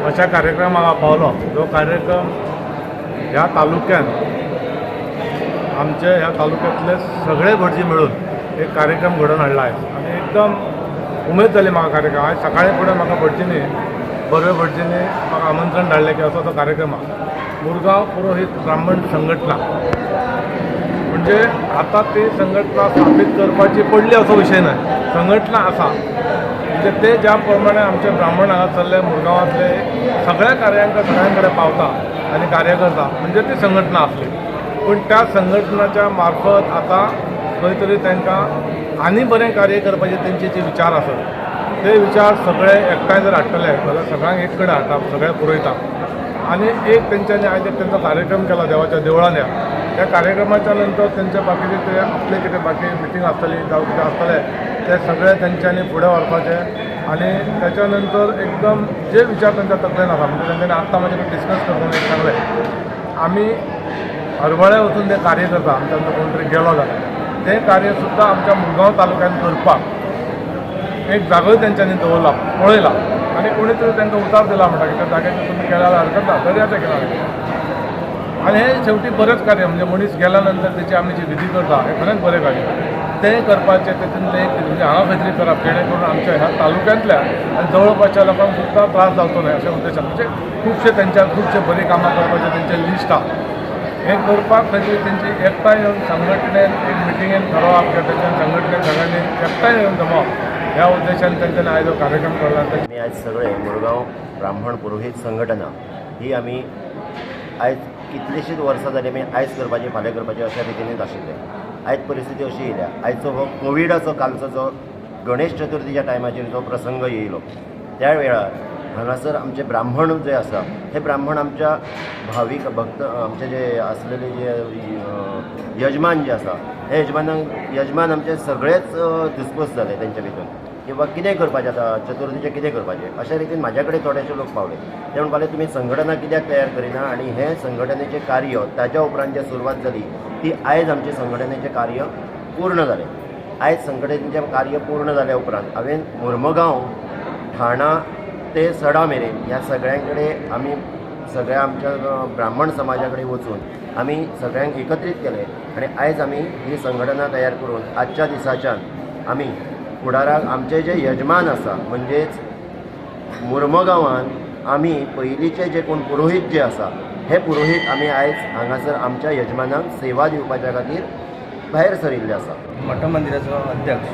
अशा कार्यक्रमाक हांव पावलो. जो कार्यक्रम ह्या तालुक्यान आमचे ह्या तालुक्यांतले सगळे भटजी मेळून एक कार्यक्रम घडोवन हाडला आयज आनी एकदम उमेद जाली म्हाका कार्यक्रम. आयज सकाळी फुडें म्हाका भटजींनी, बर्वे भटजींनी म्हाका आमंत्रण धाडलें की असो तो कार्यक्रम आहा. मुरगांव पुरोहीत ब्राह्मण संघटना म्हणजे आतां ती संघटना स्थापीत करपाची पडली असो विशय न्हय. संघटना आसा म्हणजे ते ज्या प्रमाणे आमचे ब्राह्मण हांगा चल्ले, मुरगांवांतले सगळ्या कार्यांक सगळ्यां कडेन पावता आनी कार्य करता, म्हणजे ती संघटना आसली. पूण त्या संघटनाच्या मार्फत आतां खंय तरी तांकां आनी बरें कार्य करपाचे तेंचे जे विचार आसत, ते विचार सगळे एकठांय जर हाडटले जाल्यार सगळ्यांक एक कडेन हाडटा, सगळ्यांक पुरयता आनी एक तेंच्यांनी आयज एक तेंचो कार्यक्रम केला देवाच्या देवळान. ह्या त्या कार्यक्रमाच्या नंतर तेंचे बाकीचे ते आपले कितें बाकी मिटींग आसतली जावं कितें आसतलें, ते सगळे तेंच्यांनी फुडें व्हरपाचें. आनी त्याच्या नंतर एकदम जे विचार तेंच्या तकलेन आसा, म्हणजे तेंच्यांनी आत्तां म्हाजे कडेन डिस्कस करतना एक सांगलें, आमी हरवळ्या वचून तें कार्य करता, आमच्या आमचो कोण तरी गेलो जाल्यार तें कार्य सुद्दां आमच्या मुरगांव तालुक्यान करपाक एक जागोय तेंच्यांनी दवरला, पळयला आनी कोणी तरी तांकां उतार दिला म्हणटा की त्या जाग्याचेर तुमी केल्यार जाल्यार हरकत ना, दर्याचें केला. आनी हें शेवटी बरेंच कार्य, म्हणजे मनीस गेल्या नंतर तेची आमी जी विधी करता, हें खरेंच बरें कार्य तें करपाचें. तेतूंतलें एक म्हणजे हांगा खंय तरी करप, जेणे करून आमच्या ह्या तालुक्यांतल्या आनी जवळपासच्या लोकांक सुद्दां त्रास जावचो न्हय अशें उद्देशान. म्हणजे खुबशे तेंच्या खुबशे बरीं कामां करपाचें तेंचें लिस्ट आहा. हें करपाक खंय तरी तेंची एकठांय येवन संघटनेन एक मिटिंगेन थारोवप किंवा तेंच्या संघटनेन सगळ्यांनी एकठांय येवन जमोवप, ह्या उद्देशान तेंच्यांनी आयज हो कार्यक्रम केला. आमी आयज सगळे मुरगांव ब्राह्मण पुरोहीत संघटना ही आमी आयज कितलींशींच वर्सां जालीं आमी आयज करपाची, फाल्यां करपाची अशा रितीनच आशिल्ले. आयज परिस्थिती अशी येयल्या, आयचो हो कोविडाचो कालचो जो गणेश चतुर्थीच्या टायमाचेर जो प्रसंग येयलो, त्या वेळार हांगासर आमचे ब्राह्मण जे आसा, हे ब्राह्मण आमच्या भावीक भक्त, आमचे जे आसलेले जे यजमान जे आसा, हे यजमानांक यजमान आमचे सगळेच धुसपूस जाले तेंच्या भितर की बाबा कितें करपाचें आतां, चतुर्थीचें कितें करपाचें. अशा रितीन म्हाज्या कडेन थोडेशे लोक पावले. ते म्हणपाक लागले, तुमी संघटना कित्याक तयार करिना? आनी हें संघटनेचें कार्य ताज्या उपरांत जे सुरवात जाली, ती आयज आमचें संघटनेचें कार्य पूर्ण जालें. आयज संघटनेचें कार्य पूर्ण जाल्या उपरांत हांवें मुर्मगांव, ठाणा ते सडा मेरेन ह्या सगळ्यां कडेन आमी सगळ्या आमच्या ब्राह्मण समाजा कडेन वचून आमी सगळ्यांक एकत्रीत केले आनी आयज आमी ही संघटना तयार करून आजच्या दिसाच्यान आमी फुडाराक आमचे जे यजमान आसा, म्हणजेच मुर्मगांवान आमी पयलींचे जे कोण पुरोहीत जे आसा, हे पुरोहीत आमी आयज हांगासर आमच्या यजमानांक सेवा दिवपाच्या खातीर भायर सरिल्ले आसा. मठ मंदिराचो अध्यक्ष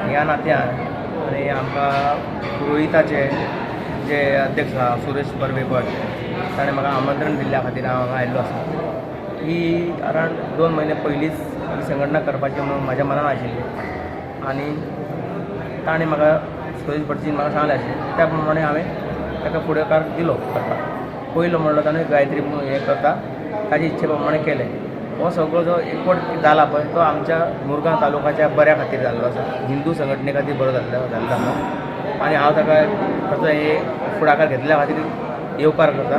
ह्या नात्यान आनी आमकां पुरोहिताचे जे अध्यक्ष आसा सुरेश परवे भट, ताणें म्हाका आमंत्रण दिल्ल्या खातीर हांव हांगा आयिल्लो आसा. ही अरावंड 2 म्हयने पयलींच ही संघटना करपाची म्हणून म्हाज्या मनान आशिल्ली आनी ताणें म्हाका, सुरेश भटजीन म्हाका सांगलें आशिल्लें, त्या प्रमाणे हांवें ताका फुडाकार दिलो करपाक. पयलो म्हणलो ताणें गायत्री हें करता, ताजे इच्छे प्रमाणे केलें. हो सगळो जो एकवट जाला पळय, तो आमच्या मुरगांव तालुकाच्या बऱ्या खातीर जाल्लो आसा, हिंदू संघटने खातीर बरो जाल्लो जाल्लो आसा आनी हांव ताका ताचो हे फुडाकार घेतल्या खातीर येवकार करता.